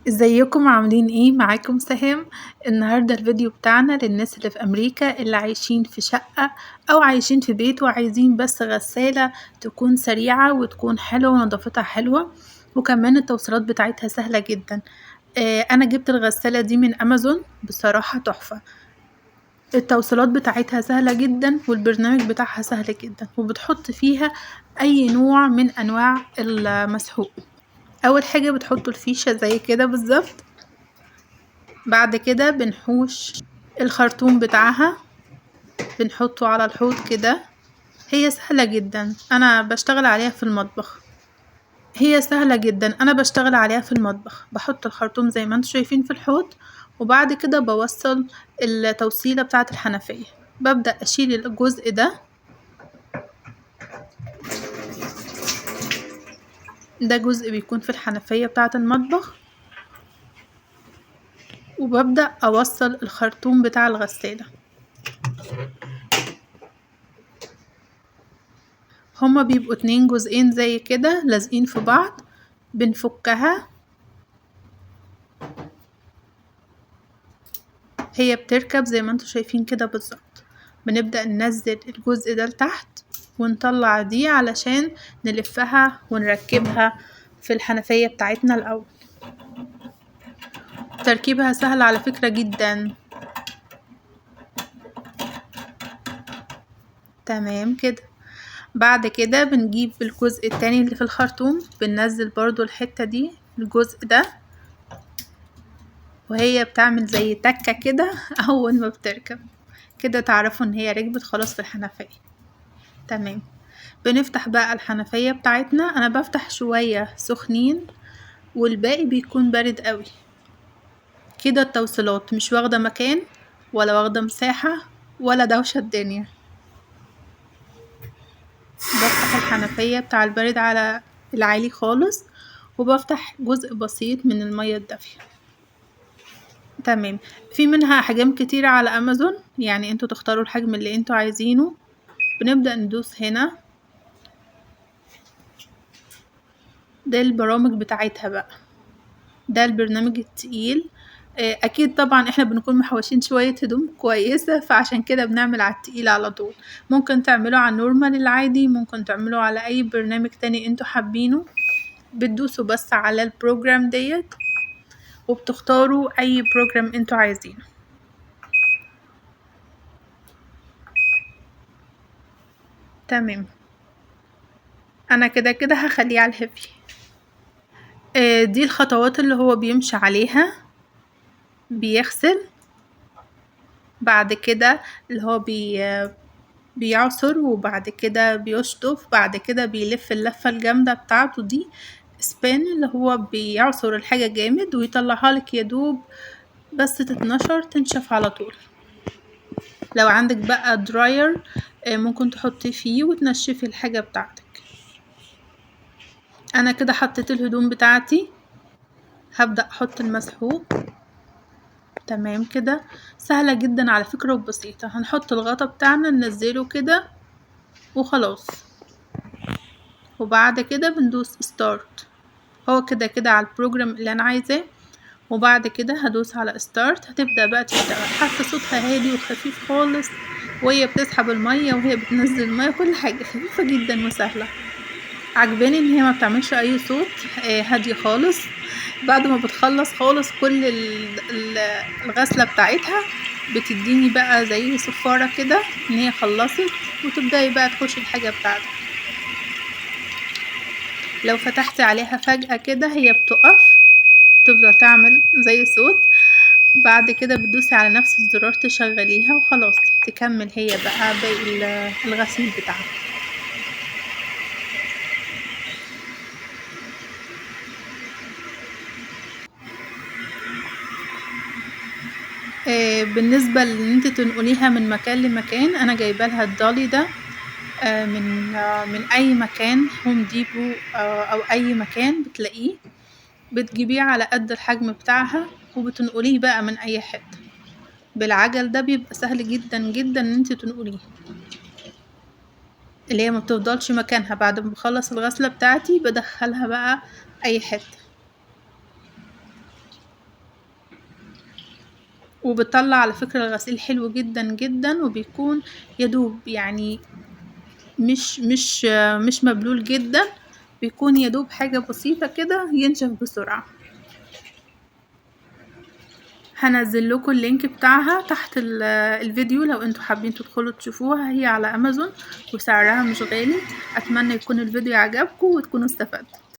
ازيكم عاملين ايه؟ معاكم سهام. النهاردة الفيديو بتاعنا للناس اللي في امريكا اللي عايشين في شقة او عايشين في بيت وعايزين بس غسالة تكون سريعة وتكون حلوة ونظافتها حلوة، وكمان التوصيلات بتاعتها سهلة جدا. انا جبت الغسالة دي من امازون، بصراحة تحفة. التوصيلات بتاعتها سهلة جدا والبرنامج بتاعها سهل جدا، وبتحط فيها اي نوع من انواع المسحوق. اول حاجة بتحطوا الفيشة زي كده بالظبط، بعد كده بنحوش الخرطوم بتاعها بنحطه على الحوض كده. هي سهلة جدا، انا بشتغل عليها في المطبخ. هي سهلة جدا، انا بشتغل عليها في المطبخ. بحط الخرطوم زي ما انتم شايفين في الحوض، وبعد كده بوصل التوصيلة بتاعة الحنفية. ببدأ اشيل الجزء ده، ده جزء بيكون في الحنفية بتاعة المطبخ، وببدأ أوصل الخرطوم بتاع الغسالة. هما بيبقوا 2 جزئين زي كده لازقين في بعض، بنفكها. هي بتركب زي ما انتوا شايفين كده بالظبط. بنبدأ ننزل الجزء ده لتحت ونطلع دي علشان نلفها ونركبها في الحنفية بتاعتنا الأول. تركيبها سهل على فكرة جدا. تمام كده. بعد كده بنجيب الجزء التاني اللي في الخرطوم، بننزل برضو الحتة دي الجزء ده، وهي بتعمل زي تكة كده أول ما بتركب كده تعرفوا إن هي ركبت خلاص في الحنفية. تمام. بنفتح بقى الحنفية بتاعتنا. أنا بفتح شوية سخنين والباقي بيكون بارد قوي كده. التوصيلات مش واخدة مكان ولا واخدة مساحة ولا دوشة الدنيا. بفتح الحنفية بتاع البارد على العالي خالص، وبفتح جزء بسيط من المية الدافية. تمام. في منها أحجام كتيرة على أمازون، يعني انتوا تختاروا الحجم اللي انتوا عايزينه. بنبدأ ندوس هنا، ده البرامج بتاعتها بقى، ده البرنامج التقيل. اكيد طبعا احنا بنكون محوشين شوية هدوم كويسة، فعشان كده بنعمل على التقيل على طول. ممكن تعملوه على ال normal العادي، ممكن تعملوه على اي برنامج تاني انتوا حابينه. بتدوسوا بس على ال program ديت وبتختاروا اي program انتوا عايزينه. تمام. انا كده كده هخليه على ال heavy. دي الخطوات اللي هو بيمشي عليها. بيغسل، بعد كده اللي هو بيعصر، وبعد كده بيشطف، بعد كده بيلف اللفة الجامدة بتاعته دي spin، اللي هو بيعصر الحاجة جامد ويطلعها لك يدوب بس تتنشر تنشف على طول. لو عندك بقى dryer، ممكن تحطي فيه وتنشفي الحاجة بتاعتك. انا كده حطيت الهدوم بتاعتي، هبدأ احط المسحوق. تمام كده. سهلة جدا على فكرة وبسيطة. هنحط الغطا بتاعنا ننزله كده وخلاص، وبعد كده بندوس start. هو كده كده على ال program اللي انا عايزاه، وبعد كده هدوس على start. هتبدأ بقى تشتغل. حتى صوتها هادي وخفيف خالص، وهي بتسحب المية وهي بتنزل المية، كل حاجة خفيفة جدا وسهلة. عجباني ان هي ما بتعملش اي صوت، هادية خالص. بعد ما بتخلص خالص كل الغسلة بتاعتها بتديني بقى زي صفارة كده ان هي خلصت، وتبدأي بقى تخشي الحاجة بتاعتك. لو فتحتي عليها فجأة كده هي بتقف، تفضل تعمل زي صوت. بعد كده بتدوسي على نفس الزرار تشغليها وخلاص، تكمل هي بقى باقي الغسيل بتاعها. بالنسبة لان انت تنقليها من مكان لمكان، انا جايبه لها الدالي ده، من اي مكان، هوم ديبو، او اي مكان بتلاقيه، بتجيبيه على قد الحجم بتاعها وبتنقليه بقى من اي حتة. بالعجل ده بيبقى سهل جدا جدا ان انت تنقليه، اللي هي ما بتفضلش مكانها. بعد ما بخلص الغسلة بتاعتي بدخلها بقى اي حتة. وبتطلع على فكرة الغسيل حلو جدا جدا، وبيكون يدوب يعني مش مبلول جدا، بيكون يدوب حاجة بسيطة كده ينشف بسرعة. هنزل لكم ال link بتاعها تحت الفيديو لو انتوا حابين تدخلوا تشوفوها، هي على امازون وسعرها مش غالي. اتمنى يكون الفيديو عجبكم وتكونوا استفدتوا.